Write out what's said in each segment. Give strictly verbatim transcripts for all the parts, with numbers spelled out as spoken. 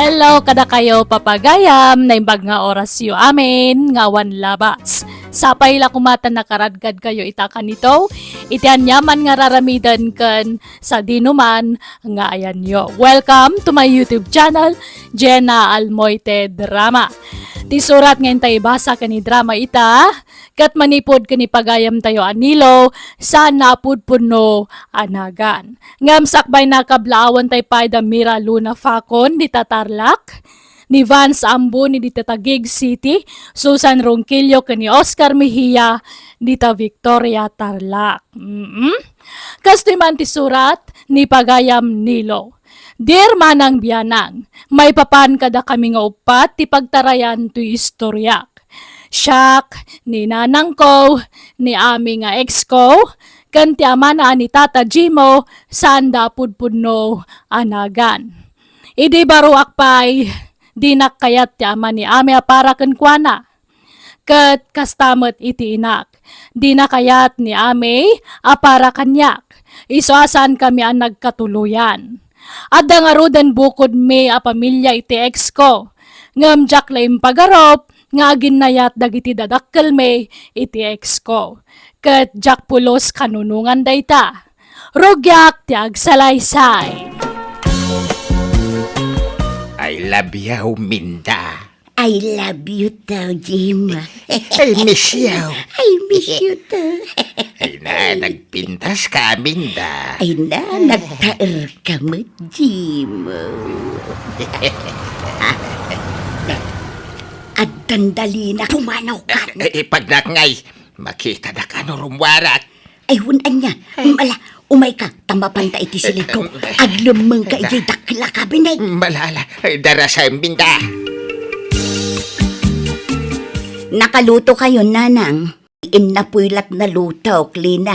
Hello kadakayo, papagayam, naimbag nga orasyo amin nga awan labas. Sapay la koma ta nakaradkadkayo ita kanito, iti aniaman nga raramiden ken sadinoman nga ayanyo. Welcome to my YouTube channel, Jenna Almoite Drama. Ti surat nga intay ibasa ken idrama ita, ket manipud ken ipagayamtayo a Nilo, saan a pudpudno a nagan. Ngem sakbay, nakablaawan tay pay da Mira Luna Facon dita Tarlac, ni Vance Ambuni dita Taguig City, Susan Ronquillo ken ni Oscar Mejia dita Victoria, Tarlac. Mm. Kastoy man ti surat ni pagayam Nilo. Dear Manang Bianang, maipapan kadakami nga uppat ti pagtarayan toy istoriak. Siak, ni nanangko, ni Ami nga ex ko, ken ti amana a ni Tata Jimo, saanda a pudpudno a nagan. Idi baruak pay, dinak kayat ti ama ni Ami a para kenkuana. Ket kasta met iti inak, dina kayat ni Ami a para kaniak, isu a saankami a nagkatuloyan. Adda ngaruden bukodmi a pamilia iti ex ko, ngem diak la impagarup nga aginnayat dagiti dadakkelmi iti ex ko, ket diak pulos kanunongan dayta. Rugiak ti agsalaysay. I love you, Minda. I love you too, Jim. I miss you. I miss you too. Ay na, nagpintas ka, Minda. Ay na, nagtaer ka met, Jim. Addan dalina, pumanaw ka. Eh, eh, pagnak ngay, makita da ka no rumwarak. Ay, wen ania. Ay. Mala, umayka, ta mapanta iti silidko. Aglemmengka idiay dakkel a kabinet. Malala, ay, darasem, Minda. Nakalutokayo, Nanang. Innapoy lat nalutok, Lina.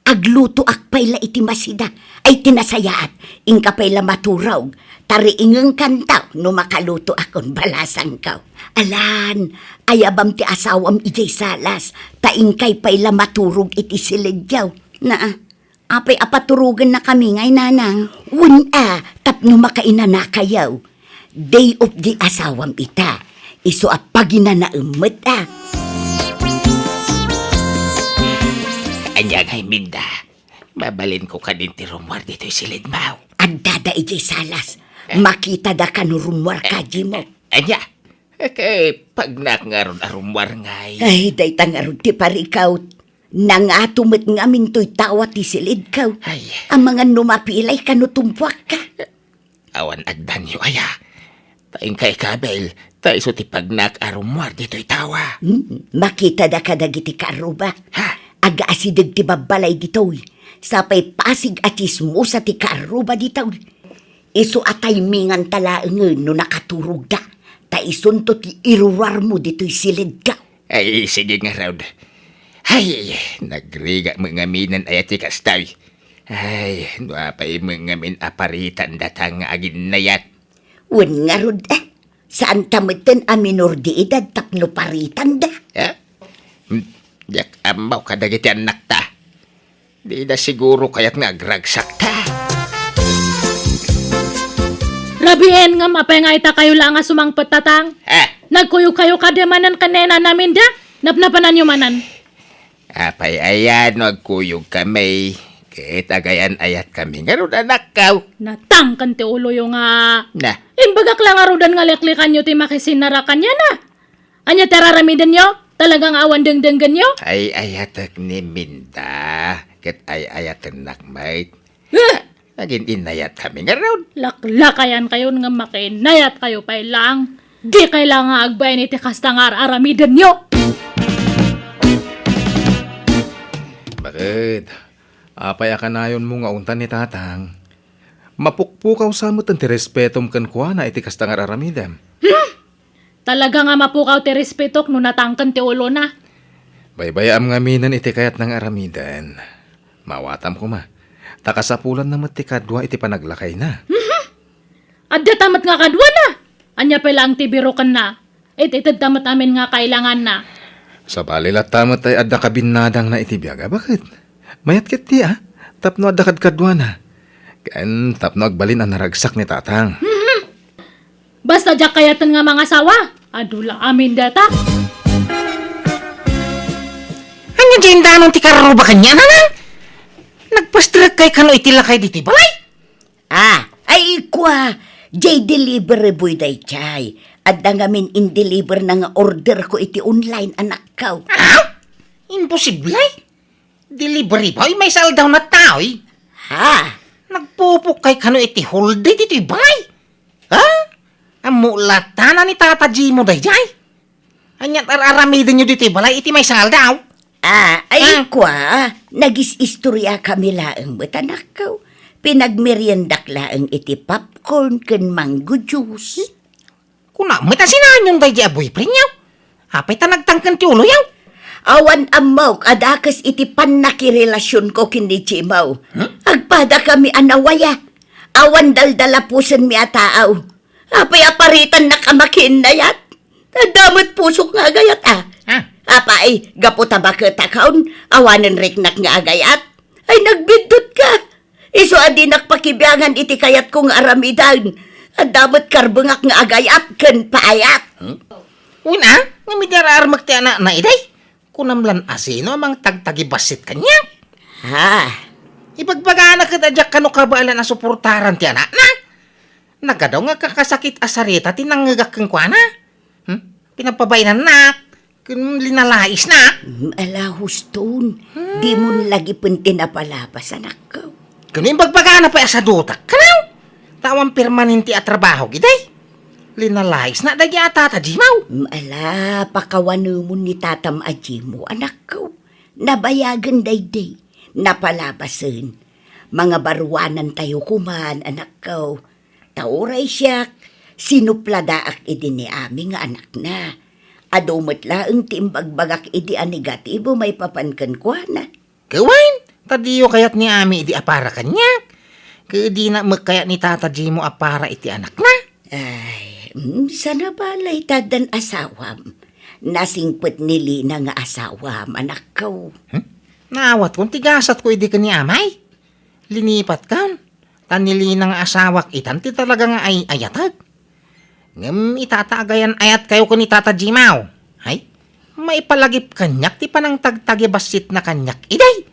Aglutoak pay la iti masida. Ay, ti nasayaat, inka pay la maturog. Tariingengkanto no makalutoakon, balasangko. Alan, ayabam ti asawam idiay salas, ta inkay pay la maturog iti silidyo. Naa, apay a paturogennakami ngay, Nanang? Wen a, tapno makainanakayo. Day off di asawam ita. Isu a paginanaem met a. Ania ngay, Minda? Mabalinko kadin ti rummuar ditoy silidmo. Addada idiay salas. Eh? Makitada ka no rummuar ka, Jimo. Ania? Eh, kay pagnak ngarud a rummuar ngay. Ay, dayta ngarud ti parikaw. Nangato met ngamin toy tawa ti silidko. Ay. Amangan no mapilayka no tumpuakka. Awan agdanyo aya. Ta inkay kabil, ta isu ti pagnak a rummuar ditoy tawa. Hmm, makitada kadagiti kaarruba. Ha? Agaasideg ti babbalay ditoy. Sapay pasig a tsismosa ti kaarruba ditoy. Isu a timingan ta laengen no nakaturogda. Ta isunto ti iruruarmo ditoy silidko. Ay, sige ngarud. Ay, nagrigat met ngamin aya ti kastoy. Ay, no apay met ngamin a paritan data nga aginnayat. Wen ngarud, eh. Saanta metten a minor de edad tapno paritanda. Eh? Hmm, diak ammo kadagiti annakta. Dida siguro kayat nga agragsakta. Rabien, ngem apay nga itakayo la nga sumangpet, Tatang? Eh? Nagkuyogkayo kadi manen ken ni Nanang Minda? Napnapananyo manen. Apay aya no agkuyogkami, ket agayan-ayatkami ngarud, anakko. Natangken ti uloyo nga. Na. Imbagak la ngaruden nga liklikanyo ti makisinara kaniana. Ania ti araramidenyo? Talaga nga awan dengdenggenyo? Ay-ayatek ni Minda, ket ay-ayatennak met. Eh! Nagin-innayatkami ngarud. Laklakayankayon nga makiinnayatkayo pay laeng. Dikay la nga agbain iti kasta nga ar-aramidenyo. Baket, apay a kanayonmo nga untan ni Tatang? Mapukpukaw sa met ti respetom kenkuana iti kasta nga ar-aramidem. Hmm! Talaga nga mapukaw ti respetok no natangken ti ulona. Baybayaam ngaminen iti kayatna nga aramiden. Maawatam koma, ta kasapulanna met ti kadua iti panaglakayna. Mhm. Addata met nga kaduana. Ania pay laeng ti birokenna? It-itedta met amin nga kailanganna. Sabali latta met ay adda kabinnadangna iti biag a baket. Mayat ketdi a, tapno adda kadkaduana. Ken tapno agbalin a naragsak ni Tatang. Mhm. Basta diak kayaten nga mangasawa, adu la amin data. Ania diay indanon ti karruba kaniana, Nang? Nagpasterekkay kano iti lakay ditoy balay? Ah, ay kua, diay delivery boy daydiay. Adda ngamin in-deliver na nga order ko iti online, anakko. Ah? Imposible? Delivery boy, maysa aldaw na taoy. Ha? Nagpupukkay kano iti whole day ditoy balay? Ha? Ammo latana ni Tata Jimo daydiay? Ania't ar-aramidenyo ditoy balay iti maysa nga aldaw? Ah, ay, ah, kua, nagis-istoriakami laeng met, anakko. Pinagmeriendak laeng iti popcorn ken mango juice. Kuna met a sinaanyon daydi a boyfriendyo? Apay ta nagtangken ti uloyo? Awan ammok a dakes iti pannakirelasionko ken ni Jimo. Hmm? Agpadakami a nawaya. Awan daldalapusenmi a tao. Apay a paritannak a makiinnayat? Adda met pusok nga agayat, a. Ah. Apay, gapu ta baketakon, awanen riknak nga agayat? Ay, nagbiddutka. Isu a dinak pakibiangan iti kayatko nga aramiden. Adda met karbengak nga agayat ken paayat. Hmm? Wen a, ngem idi ar-armek ti anakna idi, kunam lan a sino a mangtagtagibassit kaniak? Ha? Ibagbagana ket a diak kano kabaelan a suportaran ti anakna. Nagadaw nga kakasakit a sarita ti nangngegak kenkuana. Hmm? Pinapabainannak ken linalaisnak. Hmm, ala, huston. Hmm. Dimon lagipen ti napalabas, anakko. Ken ibagbagana pay a sadutak kano. Ta awan permanente a trabahok idi. Linalaisnak daydi a Tata Jimaw. Hmm, ala, pakawanemon ni Tatam a Jimo, anakko. Nabayagen daydi. Napalabasen. Mangabaruanantayo koman, anakko. Ta uray siak, sinupladaak idi ni Ami nga anakna. Adu met laeng ti imbagbagak idi a negatibo maipapan kenkuana. Ket wen, ta diyo kayat ni Ami idi a para kaniak. Ket dina met kayat ni Tata Jimo a para iti anakna. Ay, mm, sana balay ta addan asawam. Nasingpet ni Lina nga asawam, anakko. Hmm? Naawatkon ti gasatko idi ken ni Amay. Linipatkon. Ta ni Lina nga asawak itan ti talaga nga ay-ayatek. Ngem ita ta agayan-ayatkayo ken ni Tata Jimaw, ay, maipalagip kaniak ti panangtagtagibassitna kaniak idi.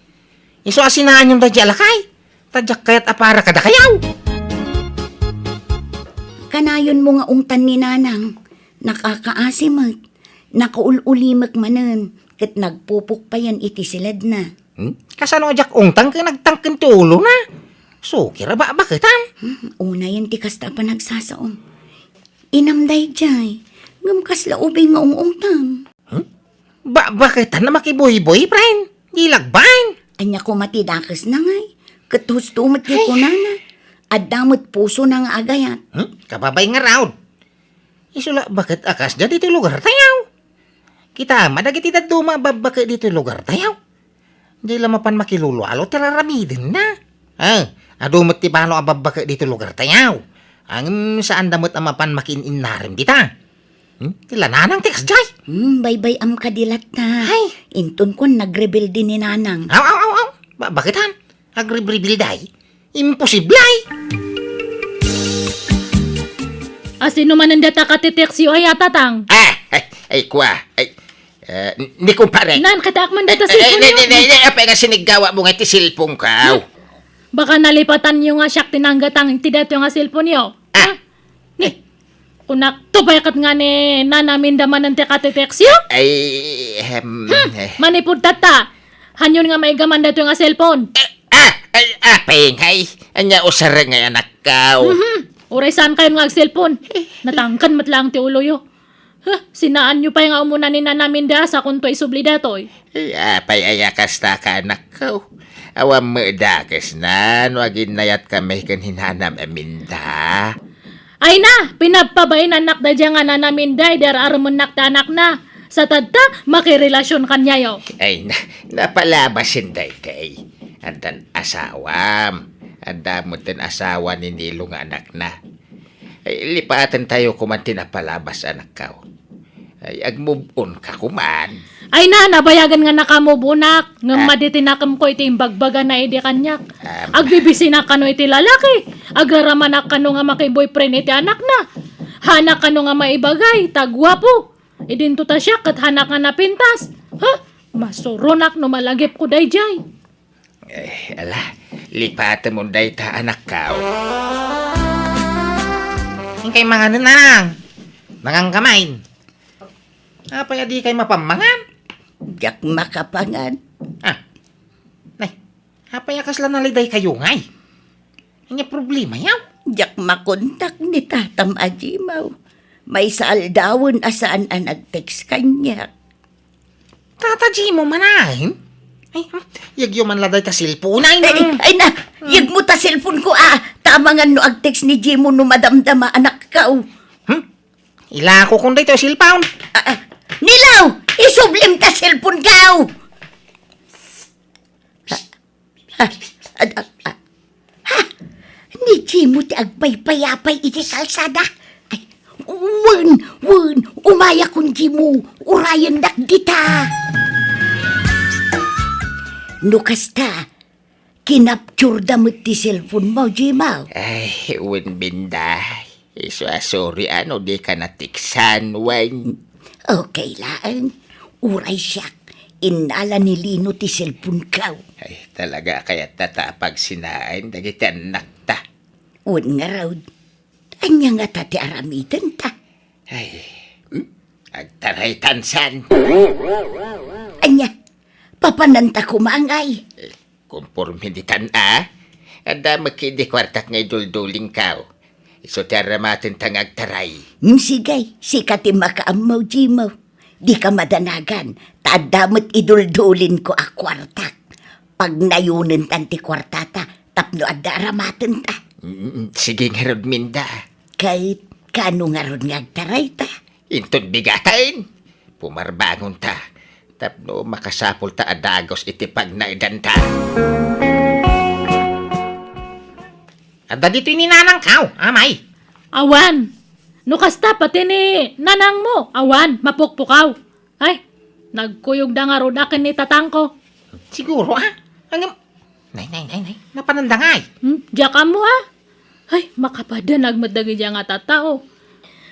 Isu a sinaanyon daydi a lakay, ta diak kayat a para kadakayo. Kanayonmo nga ungtan ni Nanang, nakakaasi met, nakaul-ulimek manen, ket nagpupukpayan iti siledna. Hmm? Kasano a diak ungtan ken nagtangken ti ulona? Sukir a bakbaketan. Hmm, unayen ti kasta a panagsasaom. Inam daydiay, ngem kasla ubing nga ung-ungtam. Hmm? Bakbaketan a makibuyboy, friend. Di lagbaen. Ania koma ti dakesna ngay? Ket husto met ti kunana. Adda met pusona nga agayat. Hmm? Kababay ngarud. Isu la baket a kasdiay ditoy lugartayo. Kitam a dagiti dadduma a babbake ditoy lugartayo. Di la mapan makilulualo ti raramidenna. Ah, adu met ti balo a babbake ditoy lugartayo. Ngem saanda met a mapan makiin-innarem dita. Hmm? Ti la Nanang ti kasdiay. Hmm, baybay-am kadi latta. Ay. Inton kuan nagrebelde ni Nanang. Aw, aw, aw, aw. Ba-, baketan? Agrebrebelday? Imposible ay! A sino manen data katiteksyo aya, Tatang? Ah, ay, ay, kua. Ay, eh, ni kumpare. Nan, kataak man data cellphone ni, ni, ni, apay nga siniggawa mo nga ti cellphone ko? Hmm? Baka nalipatanyo nga siak ti nanggatang ti datoy nga cellphone yo. Ah. Ha? Ni, kunak, tupay ket nga ni Nana Minda manen ti katiteksyo? Ay, ehem, hmm, eh. Manipud tatta, hanyon nga maigaman datoy nga cellphone? Eh, ah, ay, apay ngay, ania usareng ngay anakko? Mhm. Uray saan kayon nga ag-cellphone. Natangken met laeng ti uloyo. Huh, sinaanyo pay nga umuna ni Nana Minda sakonto isubli datoy. Ay, apay aya kasta ka, anakko? Awan met dakesna no aginnayat kami ken ni Nanam Aminda. Ay na, pinagpabainannak daydiay nga Nana Minda idi ar-aremennak ti anakna. Sa tatta, makirelasyon kaniayo. Ay na, napalabasen daydiay. Addan asawam. Adda met ten asawa ni Nilo nga anakna. Ay, lipatentayo koman ti napalabas, anakko. Ay, ag-move on ka koman. Ay na, nabayagen nga naka-move on-ak, ngem ah, madi ti nakemko iti imbagbagana idi kaniak. Ah, agbibisinak kano iti lalaki, agraramanak kano nga maki-boyfriend iti anakna. Hanak kano nga maibagay, ta guapo. Idinto ta siak ket hanak nga napintas. Ha? Masuronak no malagipko daydiay. Eh, ala, lipatemon dayta, anakkaw. Inkay manganen, nanang. Mangan ka main. Apay a dikay mapammangan? Diak makapangan. Ah. Nay, apay a kasla naliday kayo ngay? Anya problema yaw? Diak makontak ni tatam a Jimaw. Maysa aldawen a saan a nag-text kaniak. Tata Jimo manaen? Ay, hmm, yagyo man la dayta cellphone, ay, Eh, nang- ay na, yagmo ta cellphone ko, ah. Tamangan no ag-text ni Jimo no madamdama, anakkaw. Hmm? Ilako kon dayta cellphone. Ah, ah. Nilaw, isublim ta cellphone kaw. Ah, ah, ah, ah. Ha? Ni Jimo ti agpaypayapay iti kalsada. Ay, wen, wen, umayakon Jimo, urayendak dita. No kasta, kinapturda met ti cellphone mo, Jimo. Ay, wen, Binda. Isu a sorry a no dika natiksan, wen. Okay laeng. Uray siak, innala ni Lino ti cellphone ko. Ay, talaga kayat ta ta pagsinaen dagiti annakta. Wen ngarud, ania ngata ti aramidenta? Ay, hmm? Agtaraytan san. Ania? Papananta koma ngay? Eh, Konporme ditan a, adda met idi kuartak nga iduldulingkaw. Isu ti aramatenta nga agtaray. Hmm, sige, sika ti makaammo, Jimo. Dika madanagan, ta adda met iduldulinko a kuartak. Pagnayonentan ti kuartata, tapno adda aramatenta. Mm, sige ngarud, Minda. Ket, kaano ngarud nga agtarayta? Inton bigataen, pumarbangonta, tapno makasapulta a dagus iti pagnaedanta. Adda ditoy ni nanangkaw, amay? Awan. No kasta, pati ni nanangmo, awan, mapukpukaw. Ay, nagkuyogda ngarud a ken ni tatangko. Siguro, ah. Ngem, nay, nay, nay, nay, napananda ngay. Hmm, diak ammo, ah. Ay, makapadanag met dagiti nga tattao.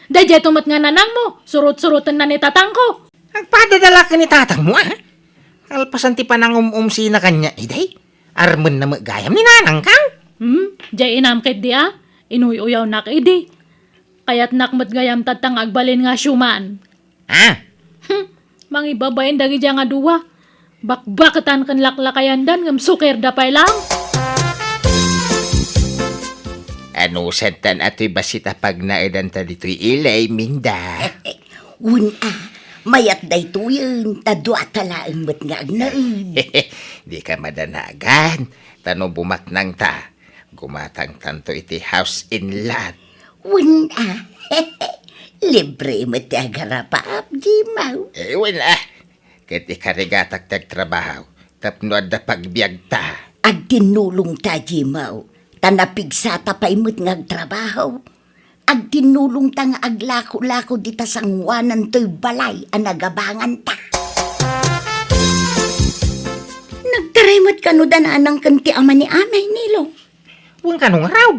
Daydiay to met nga nanangmo, surot-surotenna ni tatangko. Agpadada la ken ni tatangmo, ah. Kalpasan ti panangum-umsina kaniak idi, armenna met gayam ni nanangkaw. Hmm, diay inam ketdi, ah. Inuy-uyawnak idi. Kayatnak met gayam tatta nga agbalin nga siuman. Ah? Hmm, mangibabain dagiti nga dua. Bakbaketan ken laklakayandan ngem sukirda pay lang. Anusadtan a toy bassit a pagnaedanta ditoy ilay, Minda? Wen a, mayat daytoyen, ta duata laeng met nga agnaed. Dika madanagan, ta no bumaknangta, gumatangtanto iti house and lot. Wen a, libre met ti agarapaap, Jimaw. Eh, wen a, ket ikarigatak ti agtrabaho, tapno adda pagbiagta. Agtinnulongta, Jimaw, ta napigsata pay met nga agtrabaho. Agtinnulongta nga aglako-lako dita sangoanan toy balay a nagabanganta. Nagtaray met kano da nanang ken ti ama ni Amay, Nilo? Wen kano ngarud.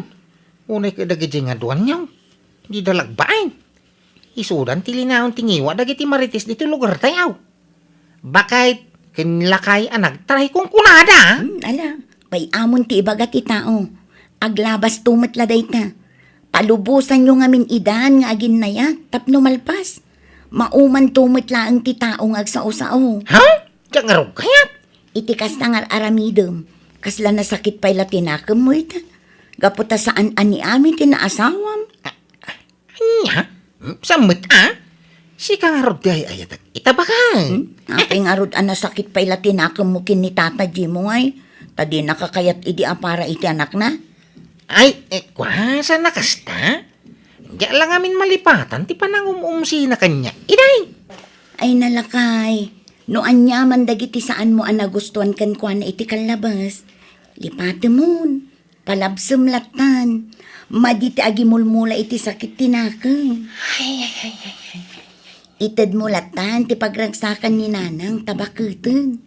Unay ket dagiti nga duanyo, dida lagbaen. Isudan ti linaon ti ngiwa dagiti marites ditoy lugartayo. Baket ken lakay a nagtaray kunkunada. Hmm, ala, pay-amon ti ibaga ti tao. Aglabasto met la dayta. Palubosanyo ngamin idan nga aginnayat tapno malpas. Maumanto met laeng ti tao nga agsao-sao. Ha? Diak ngarud kayat? Iti kasta nga ar-aramidem, kasla nasakit pay la ti nakemmo ita. Gapu ta saan a ni Ami ti naasawam. Ah, Ania? Hmm, saan met a? Sika ngarud ti ay-ayatek ita baket. Hmm? Apay ngarud a nasakit pay la ti nakemmo ken ni Tata Jimong ay, ta dinaka kayat idi a para iti anakna? Ay, eh, kua, saan a kasta? Diak la ngamin malipatan ti panangum-umsina kaniak, iday. Ay, nalakay, no aniaman dagiti saanmo a nagustuan kenkuana iti kallabes, lipatemon. Palabsem lattan. Madi ti agimulmula iti sakit ti nakem. Ay, ay, ay, ay, ay. Itedmo lattan ti pagragsakan ni Nanang ta baketen.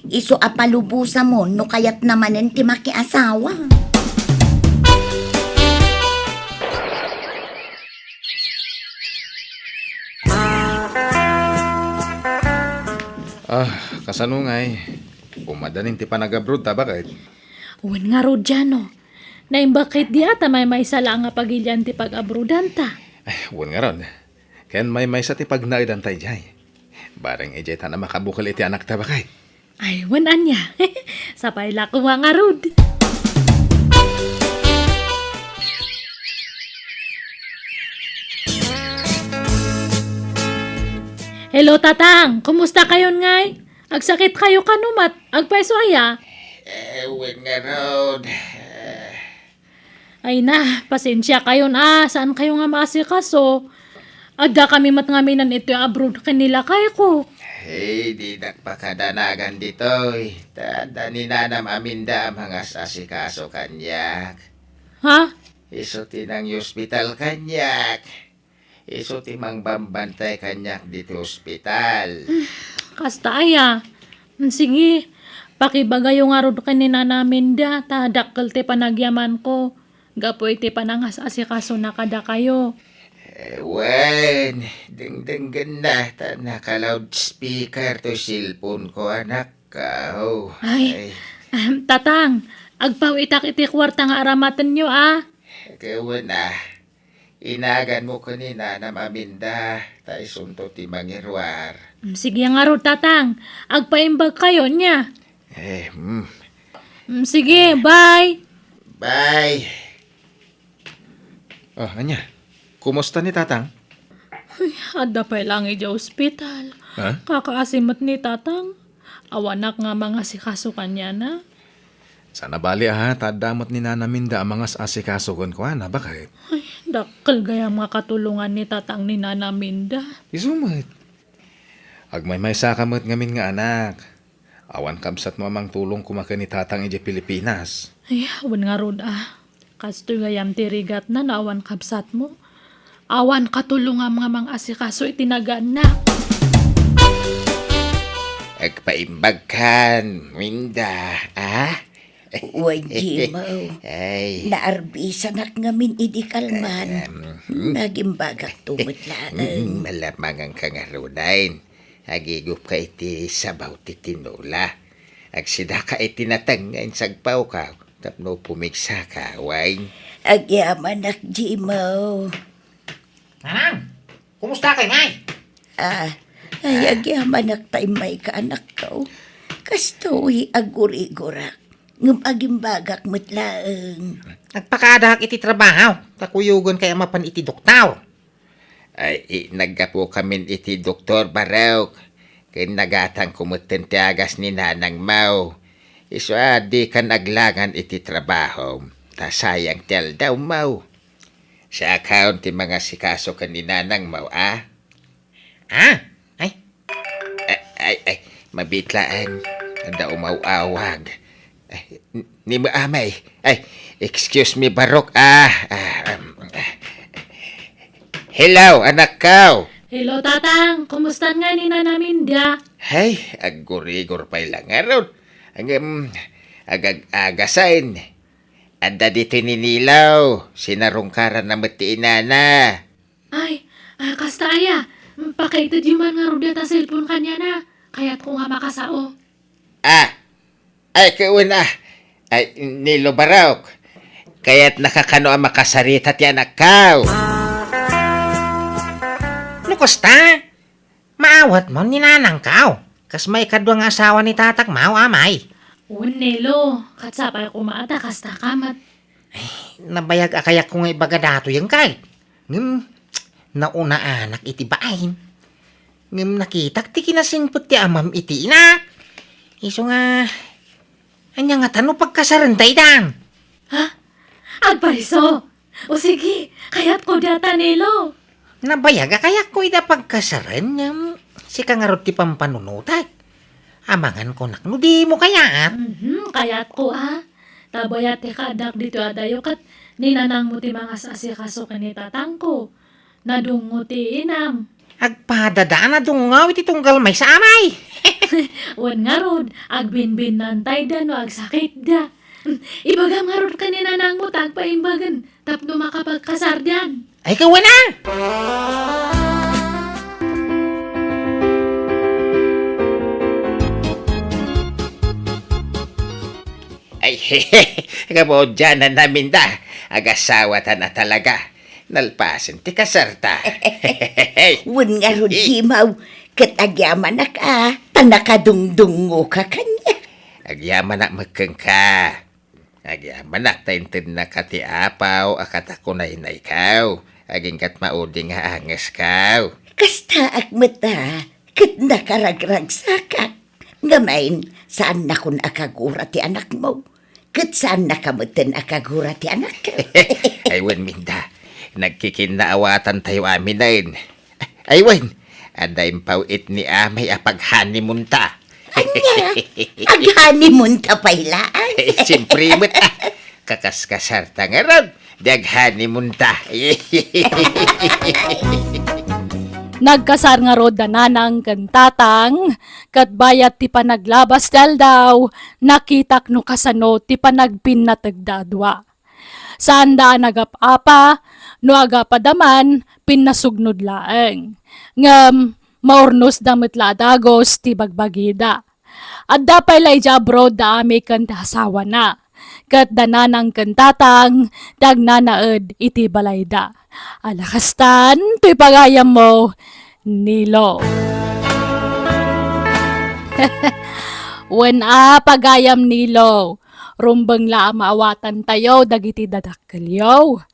Isu a palubosamon no kayatna manen ti makiasawa. Ah, kasano ngay? Umadanin ti panag-abroad ta, baket? Wen ngarud, Jano. Naimbag ketdi a ta maymaysa la nga pagilian ti pag-abroadanta. Ay, wen ngarud. Ken maymaysa ti pagnaedanta idiay. Bareng idiay ta na makabukel iti anakta, baket. Ay, wen ania. Sapay la koma ngarud. Hello, Tatang. Kumusta kayon ngay? Agsakit kayo kano met? Agpayso aya? Eh, wen ngarud. Ay na, pasensia kayon a, saan kayo nga maasikaso. Adda kami met ngamin iti abroad ken ni lakayko. Hey, dinak pakadanagan ditoy. Ta adda ni Nanam Aminda a mangas-asikaso kaniak. Ha? Isu ti nangospital kaniak. Isu ti mangbambantay kaniak ditoy ospital. Kasta aya. Sige, pakibagayo ngarud ken ni Nana Aminda, ta dakkel ti panagyamanko gapu iti panangas-asikasona kadakayo. Eh, wen, dengdenggenna ta naka-loudspeaker toy cellphone ko, anakko. Ay, Ay. Ahem, Tatang, agpaw-itak iti kuarta nga aramatenyo, a. Ket wen, a. Inaganmo ken ni Nanam Aminda, ta isunto ti mangiruar. Mm, sige ngarud, Tatang. Agpaimbag kayo, nia? Eh, hmm. Mm, sige, bye. Bye. Oh, ania? Kumusta ni Tatang? Ay, adda pay lang idiay ospital. Ha? Kakaasi met ni Tatang. Awanak nga mangasikaso kaniana. Saan a bali a, ta adda met ni Nana Minda a mangas-asikaso kenkuana, baket? Ay, dakkel gayam nga katulongan ni Tatang ni Nana Minda. Isu met. Agmaymaysaka met ngamin nga anak. Awan kabsatmo a mangtulong koma ken ni Tatang idiay Pilipinas. Ay, wen ngarud a. Kastoy gayam ti rigatna no awan kabsatmo. Awan katulongam nga mangasikaso iti naganna. Agpaimbagkan, Minda, a? Wen, Jimo. Ay. Naarbisanak ngamin idi kalman. Em, hmm. Nagimbagakto met laeng. Hmm, malamanganka ngaruden. Agigupka iti sabaw ti tinola. Agsidaka iti nateng nga insagpawka tapno pumigsaka, wen? Agyamanak, Jimo. Nanang, kumusta kay, Nay? Ah, ay, agyamanak ta immayka, anakko. Kastoy, agurigurak. Ngem agimbagak met laeng. Agpakaadak iti trabaho, ta kuyogen kay a mapan iti doktor. Ay, i-, naggapukamin iti doktor, Barok. Ken nagatangko metten ti agas ni nanangmo. Isu a dikan aglangan iti trabaho, ta sayang ti aldawmo. Siakon ti mangasikaso ken ni nanangmo, a? Ah? Ay, Ay, ay, ay, mabiit laeng. Adda umaw-awag. Ay, n-, ni Amay. Ay, excuse me, Barok. Ah, ah, um, ah. Hello, anakko. Hello, Tatang. Kumusta nga ni Nana Minda? Ay, aggurigor pay lang ngarud. Ang, um, agag-agasen. Adda ditoy ni Nilo. Sinarungkaran na met ti inana. Ay, ah, kasta aya, pakaitedyo man ngarud dayta cellphone kaniana. Kayatko nga makasao. Ah, ay, kawen, ah. Ay, Nilo Barok. Kayatnaka kano a makasarita ti anakko. No kasta, maawatmo ni nanangko. Kas maikadua nga asawa ni tatangmo, Amay. Wen, Nilo, ket sapay koma a ta kasta ka met. Ay, nabayag a kayatko nga ibaga datoyen kay. Ngem, naunaanak iti bain. Ngem nakitak ti kinasingpet ti amam iti inak. Isu nga, ania ngata no pagkasarenta idan? Ha? Agpayso? O sige, kayatko dayta, Nilo. Nabayag a kayatko ida pagkasaren, ngem sika ngarud ti pampanunotek. Amangan kunak no dimo kayat. Mhm, kayatko a. Ta bayat ti kaaddak ditoy adayo ket ni nanangmo ti mangas-asikaso ken ni tatangko. Nadungngo ti inam. Agpadada a nadungngaw iti tunggal maysa, Amay. Wen ngarud, agbinbinnantayda no agsakitda. Ibagam ngarud ken ni nanangmo ta agpaimbagen tapno makapagkasardan. Ay, kawen a! Kabudianan amin da, agasawatan a talaga. Nalpasen ti kasarta. Wen ngarud, Jimaw, ket agyamanak a, ta nakadungdungngoka kaniak. Agyamanak met kenka. Agyamanak ta intednaka ti apaw a katakunaynaykaw, aginggat maudi nga angeskaw. Kastaak met a, ket nakaragragsakak. Ngem, saannakon a kagura ti anakmo, ket saannaka metten a kagura ti anakko. Ay wen, Minda, nagkikinnaawatantayo aminen. Ay wen, adda impaw-itni amay a pag-honeymoonta. Ania? Ag-honeymoonta pay laeng? Siempre met, ah. Kakaskasarta ngarud, di ag-honeymoonta. Nagkasar ngarud da Nanang ken Tatang, ket bayat ti panaglabas ti aldaw, nakitak no kasano ti panagpinnategda a dua. Saanda a nagap-apa, no agapadaman, pinnasugnod laeng. Ngem, maurnosda met la a dagus ti bagbagida. Adda pay la idiay abroad da Ami ken ti asawana, ket da Nanang ken Tatang ti agnanaed iti balayda. Ala kastan, toy pagayammo, Nilo. Wen a, pagayam Nilo, rumbeng la a maawatantayo dagiti dadakkelyo.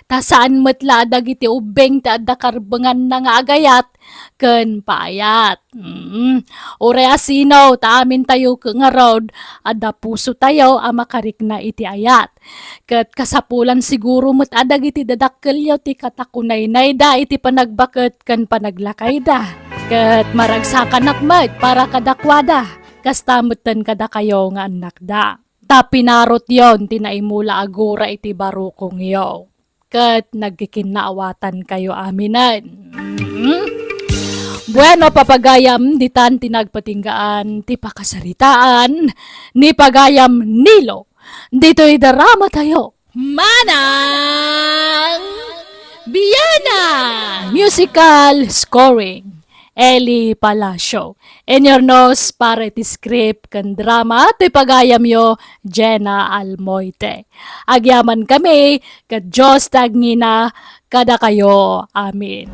Ta saan met la a dagiti ubbing ti adda karbenganna nga agayat ken paayat. Mm. Uray a sino, ta amintayo ngarud, adda pusotayo a makarikna iti ayat. Ket kasapulan siguro met a dagiti dadakkelyo ti katakunaynayda iti panagbaket ken panaglakayda. Ket maragsakanak met para kadakuada, kasta metten kadakayo nga annakda. Ta pinarutyon ti naimula a gura iti barukongyo, ket nagkikinnaawatankayo aminen. Mm. Bueno, papagayam, ditan ti nagpatinggaan ti pakasaritaan ni pagayam Nilo ditoy dramatayo. Manang Biana! Musical scoring, Eli Palacio. Inyurnos para iti script ken drama ti pagayamyo, Jenna Almoite. Agyamankami, ket Dios ti agngina kadakayo. Amen.